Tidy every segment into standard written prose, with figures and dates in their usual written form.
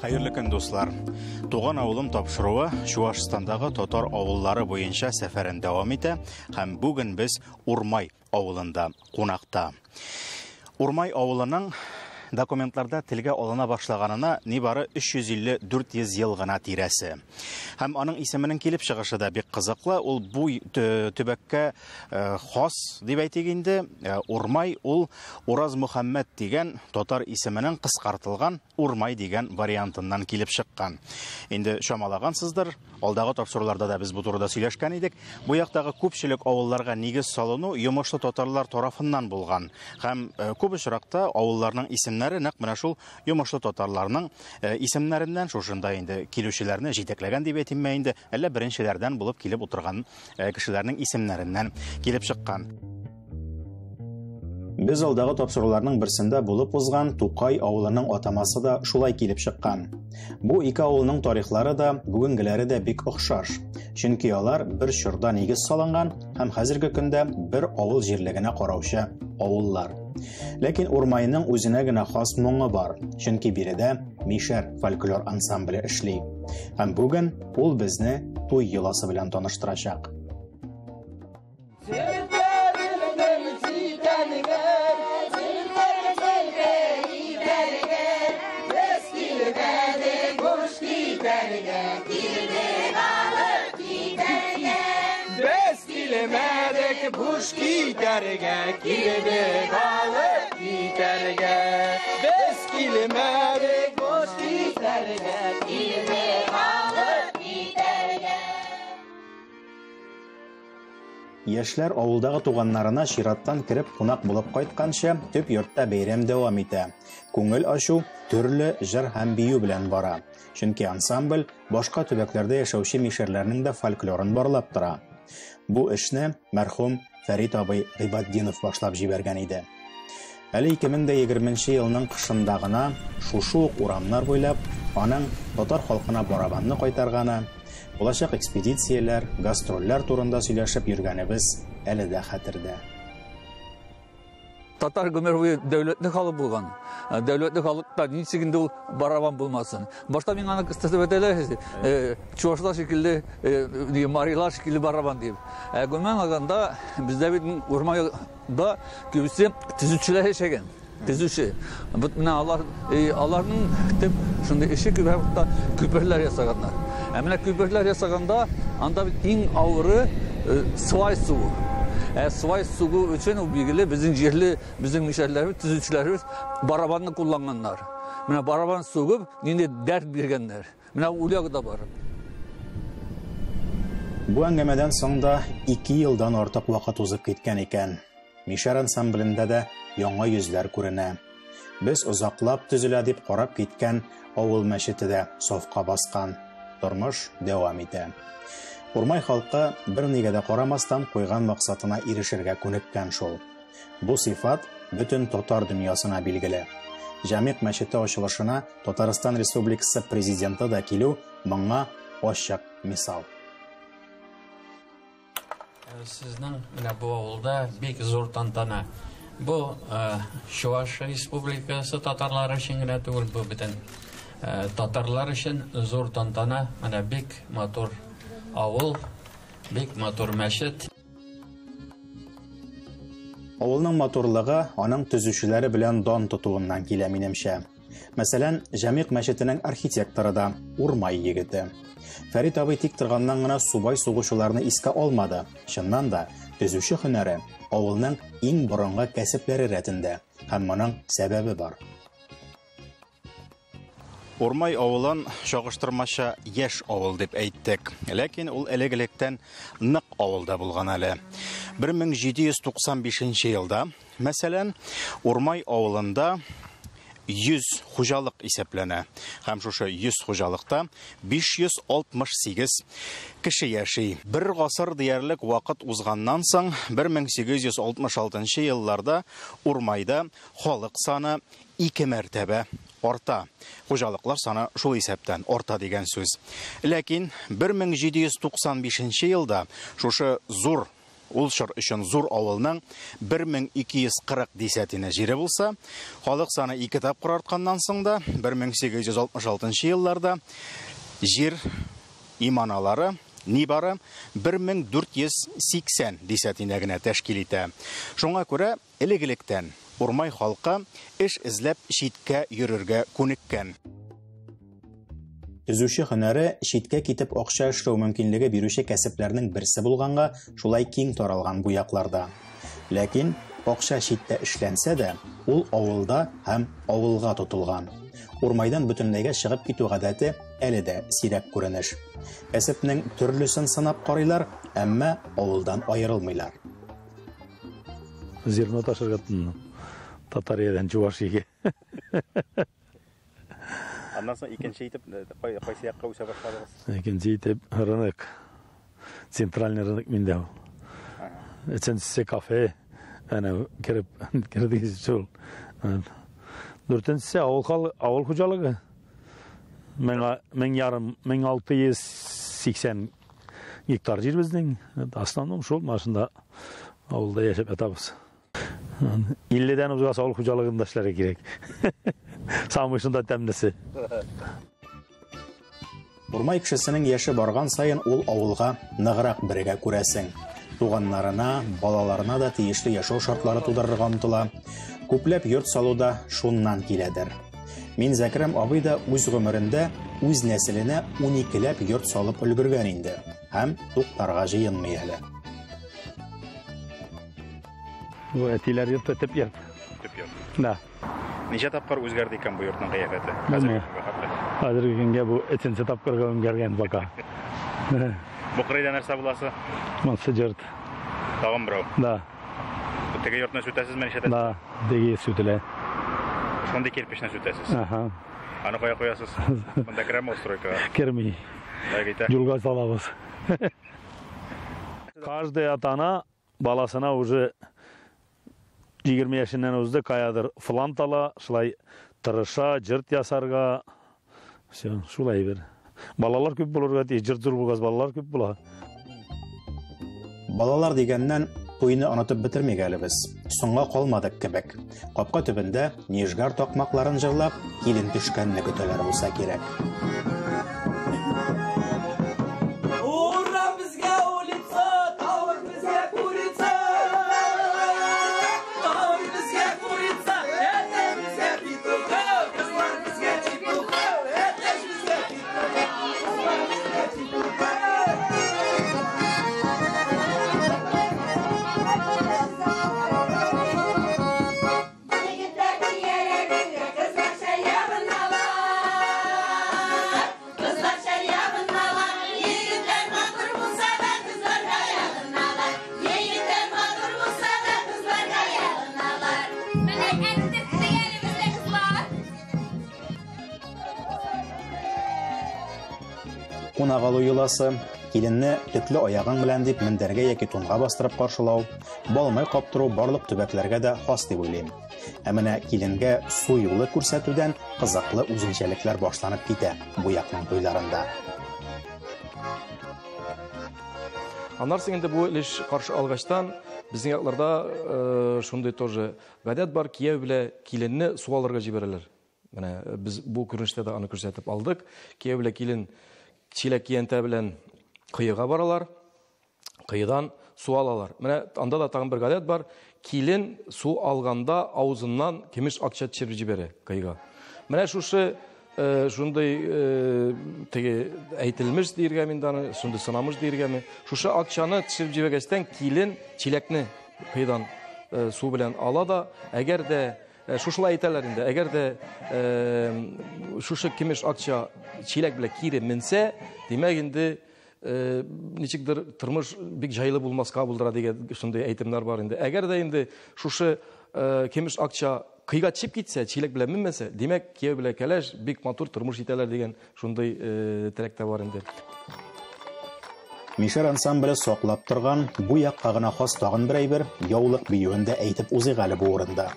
Хәерле көн, дуслар. Туган авылым тапшыруы Чуашстандагы татар авыллары буенча сәфәрен дәвам итә һәм бүген без Урмай авылында кунакта. Урмай авылының документларда телгә алына башлаганына нибары 350-400 ел гына тирәсе. Һәм аның исеменең килеп чыгышы да бик кызыклы. Ул бу төбәккә хас дип әйтик инде. Урмай ул Ураз Мөхәммәд дигән татар исеменең кыскартылган Урмай дигән вариантыннан килеп чыккан. Инде чамалагансыздыр, алдагы тапшыруларда да без бу турыда сөйләшкән идек. Бу яктагы күпчелек авылларга нигез салыну йомышлы татарлар тарафыннан булган. Һәм күп очракта авылларның исемнәре нәкъ менә шул йомышлы татарларның исемнәреннән шушында инде килүчеләрне җитәкләгән дип әйтимме инде, әллә беренчеләрдән булып килеп утырган кешеләрнең исемнәреннән килеп чыккан. Без алдагы тапшыруларның берсендә булып узган Тукай авылының атамасы да шулай килеп чыккан. Бу ике авылның тарихлары да, бүгенгеләре дә бик охшаш. Чөнки алар бер чорда нигез салынган һәм хәзерге көндә бер авыл җирлегенә караучы авыллар. Ләкин Урмайның үзенә генә хас моңы бар, чөнки биредә Мишәр фольклор ансамбле эшли. Һәм бүген ул безне туй йоласы белән таныштырачак. Буш китәргә, килдек алып китәргә. Без килмәдек буш китәргә, килдек алып китәргә. Яшьләр авылдагы туганнарына чираттан кереп кунак булып кайтканчы, төп йортта бәйрәм дәвам итә. Күңел ачу төрле җыр һәм бию белән бара. Чөнки ансамбль башка төбәкләрдә яшәүче мишәрләрнең дә фольклорын барлап тора. Бу эшне мәрхүм Фәрит абый Гыйбатдинов башлап җибәргән иде. Әле 2020 елның кышында гына шушы ук урамнар буйлап аның татар халкына барабанны кайтарганы, булачак экспедицияләр, гастрольләр турында сөйләшеп йөргәнебез әле дә хәтердә. Татар гомер буе дәүләтле халык булган. Дәүләтле халыкта ничек инде ул барабан булмасын. Башта мин аны кыстырып әйтәләр, чуашлар шикелле, марилар шикелле барабан дип. Ә гомумән алганда бездә бит Урмайда күбесе төзүчеләр яшәгән. Төзүче. Бит менә алар, аларның төп шундый эше күп вакытта күперләр ясаганнар. Ә менә күперләр ясаганда анда бит иң авыры свай сугу. Ә свай сугу өчен ул билгеле безнең җирле, безнең мишәрләребез, төзүчеләребез барабанны кулланганнар. Менә барабан сугып, нинди дәрт биргәннәр. Менә үләк дә бар. Бу әңгәмәдән соң да 2 елдан артык вакыт узып киткән икән. Мишәр ансамблендә дә яңа йөзләр күренә. Без озаклап төзелә дип карап киткән авыл мәчете дә сафка баскан. Тормыш дәвам итә. Урмай халкы бернигә дә карамастан куйган максатына ирешергә күнеккән шул. Бу сыйфат бөтен татар дөньясына билгеле. Җәмигъ мәчете ачылышына Татарстан Республикасы президенты да килү моңа ачык мисал. Сезнең менә бу авылда бик зур тантана. Бу Чуваш Республикасы татарлары өчен генә түгел, бу бөтен татарлар өчен зур тантана. Менә бик матур авыл, бик матур мәчет. Авылның матурлыгы аның төзүчеләре белән дан тотуыннан килә, минемчә. Мәсәлән, Җәмигъ мәчетенең архитекторы да Урмай егете. Фәрит абый тик торганнан гына субай сугучыларны искә алмады. Чыннан да, төзүче һөнәре авылның иң борынгы кәсепләре рәтендә, һәм моның сәбәбе бар. Урмай авылын чагыштырмача яшь авыл дип әйттек. Ләкин ул элек-электән нык авылда булган әле. 1795 елда, мәсәлән, Урмай авылында 100 хуҗалык исәпләнә. Һәм шушы 100 хуҗалыкта 568 кеше яши. Бер гасыр диярлек вакыт узганнан соң, 1866 елларда Урмайда халык саны 2 мәртәбә арта. Хуҗалыклар саны шул исәптән арта дигән сүз. Ләкин 1795 елда шушы зур Ул чор өчен зур авылның 1240 дисәтинә җире булса, халык саны 2 тапкыр артканнан соң да 1866 елларда җир иманалары нибары 1480 дисәтинә генә тәшкил итә. Шуңа күрә элек-электән Урмай халкы эш эзләп читкә йөрергә күнеккән. Төзүче һөнәре читкә китеп акча эшләү мөмкинлеге бирүче кәсепләрнең берсе булганга шулай киң таралган бу якларда. Ләкин акча читтә эшләнсә дә, ул авылда һәм авылга тотылган. Урмайдан бөтенләйгә чыгып китү гадәте әле дә сирәк күренеш. Кәсепнең төрлесен сынап карыйлар, әмма авылдан аерылмыйлар. Зерно ташырга тотындым. Татариядән Чувашиягә. Аннан соң икенче итеп кайсы якка үсә башладыгыз? Икенче итеп рынок. Центральный рынок миндә ул. Өченчесе кафе. Әнә кереп кердегез шул. Дүртенчесе авыл хуҗалыгы. 1680 гектар җир безнең. Основном шул машында авылда яшәп ятабыз. 50-дән узгас авыл хуҗалыгында эшләргә кирәк. Самый шунда тәмлесе. Урмай кешесенең яше барган саен ул авылга ныграк берегә күрәсең. Туганнарына, балаларына да тиешле яшәү шартлары тудырырга омтыла. Күпләп йорт салу да шуннан киләдер. Минзәкрәм абый да үз гомерендә үз нәселенә 12ләп йорт салып өлгергән инде һәм туктарга җыенмый әле. Бу әтиләр йорты төп йорт. Төп йорт. Да. Ничә тапкыр үзгәрде икән бу йортның кыяфәте? Хәзерге көнгә бу өченче тапкырга үзгәргән пока. Бу кырыйда нәрсә буласы? Монсы йорт. Тагын берәү. Да. Теге йортны сүтәсезме ничә? Да, теге сүтелә. Шундый кирпечне сүтәсез. Ага. Аны кая куясыз? Монда керәме ул стройкага? Керми. Юлга салабыз. Каждый ата-ана баласына уже 20 яшеннән узды, каядыр флант ала, шулай тырыша, җырт ясарга. Все, шулай бер. Балалар күп булырга тиеш, җырт зур булгач балалар күп була. Балалар дигәннән туйны онытып бетермик әле без. Соңга калмадык кебек. Капка төбендә Нижгар такмакларын җырлап, килен төшкәнне көтәләр булса кирәк. Урам безгә улица, тавык безгә курица. Тавык безгә курица, әтәч безгә петуха, кызлар безгә чепуха, әтәч безгә петуха, кызлар безгә чепуха. Егетләр киярә, кызлар шәябыналар. Кызлар шәябыналар. Егетләр матур булса да, кызлар гаябыналар. Егетләр матур булса да, кызлар гаябыналар. Менә әттек әле бездә кызлар. Кунак алу йоласы, киленне төкле аягың белән дип мендәргә яки тунга бастырып каршылау, балмай каптыру барлык төбәкләргә дә хас дип уйлыйм. Ә менә киленгә су юлы күрсәтүдән кызыклы үзенчәлекләр башланып китә бу якның туйларында. Аннан соң инде бу эш каршы алгачтан безнең якларда шундый тоже гадәт бар, кияү белән киленне су алырга җибәрәләр. Менә без бу күренештә дә аны күрсәтеп алдык. Кияү белән килен чиләк киянтә белән кыйга баралар. Кыйдан су алалар. Менә анда да тагын бер гадәт бар. Килен су алганда авызыннан көмеш акча төшереп җибәрә кыйга. Менә шушы шундый теге әйтелмеш диергә мин аны, шундый сынамыш диергәме. Шушы акчаны төшереп җибәргәчтән килен чиләкне кыйдан су белән ала да, әгәр дә шушылай әйтәләр инде, әгәр дә шушы көмеш акча чиләк белән кире менсә, димәк инде ничектер тормыш бик җайлы булмаска булдыра дигән шундый әйтемнәр бар инде. Әгәр дә инде шушы көмеш акча кыйга төшеп китсә, чиләк белән менмәсә, димәк кияү белән кәләш бик матур тормыш итәләр дигән шундый теләк тә бар инде. Мишәр ансамбле саклап торган бу якка гына хас тагын бер әйбер яулык биюен дә әйтеп узыйк әле бу урында.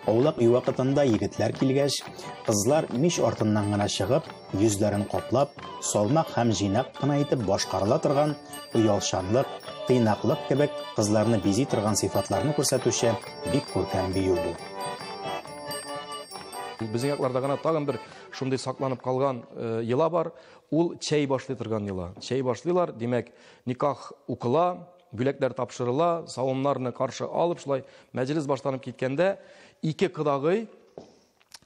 Аулак өй вакытында егетләр килгәч, кызлар мич артыннан гына чыгып, йөзләрен каплап, салмак һәм җыйнак кына итеп башкарыла торган оялчанлык, тыйнаклык кебек кызларны бизи торган сыйфатларны күрсәтүче бик күркәм бию бу. Безнең якларда гына тагын бер шундый сакланып калган йола бар. Ул чәй башлый торган йола. Чәй башлыйлар, димәк, никах укыла, бүләкләр тапшырыла, савымнарны каршы алып, шулай мәҗлес башланып киткәндә ике кодагый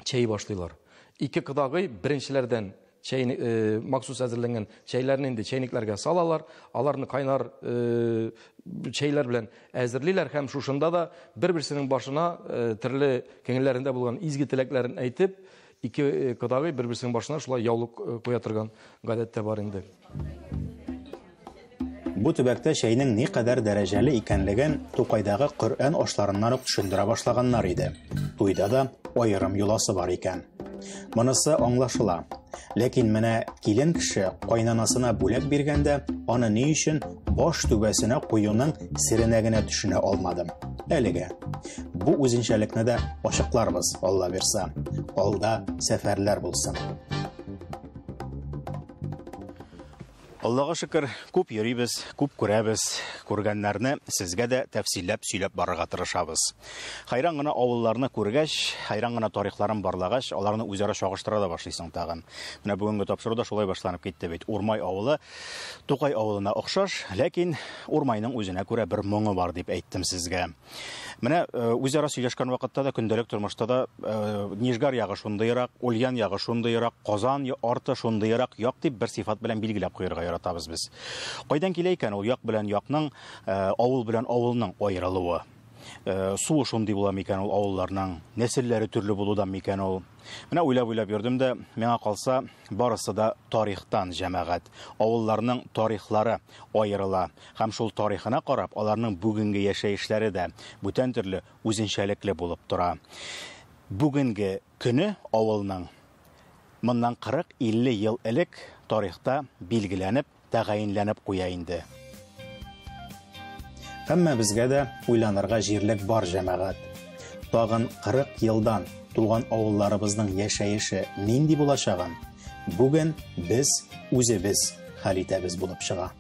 чәй башлыйлар. Ике кодагый беренчеләрдән чәйне, махсус әзерләнгән чәйләрне инде чәйнекләргә салалар, аларны кайнар чәйләр белән әзерлиләр һәм шушында да бер-берсенең башына төрле күңелләрендә булган изге теләкләрен әйтеп, ике кодагый бер-берсенең башына шулай яулык куя торган гадәт тә бар инде. Бу төбәктә чәйнең ни кадәр дәрәҗәле икәнлеген Тукайдагы Коръән ашларыннан ук төшендерә башлаганнар иде. Туйда да аерым йоласы бар икән. Монысы аңлашыла. Ләкин менә килен кеше кайнанасына бүләк биргәндә аны ни өчен баш түбәсенә куюның серенә генә төшенә алмадым. Әлегә. Бу үзенчәлекне дә ачыкларбыз, Алла бирса. Алда сәфәрләр булсын. Аллага шөкер, күп йөрибез, күп күрәбез. Күргәннәрне сезгә дә тәфсилләп сөйләп барырга тырышабыз. Хайран гына авылларны күргәч, хайран гына тарихларын барлагач, аларны үзара чагыштыра да башлыйсың тагын. Менә бүгенге тапшыру да шулай башланып китте бит. Урмай авылы Тукай авылына охшаш, ләкин Урмайның үзенә күрә бер моңы бар дип әйттем сезгә. Менә үзара сөйләшкән вакытта да, көндәлек тормышта да Нижгар ягы шундыйрак, Ульян ягы шундыйрак, Казан арты шундыйрак як дип бер сыйфат белән билгеләп куярга яратабыз без. Кайдан килә икән ул як белән якның, авыл белән авылның аерылуы? Суы шундый була микән ул авылларның, нәселләре төрле булудан микән ул? Менә уйлап-уйлап йөрдем дә, миңа калса, барысы да тарихтан, җәмәгать. Авылларның тарихлары аерыла һәм шул тарихына карап, аларның бүгенге яшәешләре дә бүтән төрле үзенчәлекле булып тора. Бүгенге көне авылның моннан 40-50 ел элек тарихта билгеләнеп, тәгаенләнеп куя инде. Һәммәбезгә дә уйланырга җирлек бар, җәмәгать. Тагын 40 елдан туган авылларыбызның яшәеше нинди булачагын бүген без үзебез хәл итәбез булып чыга.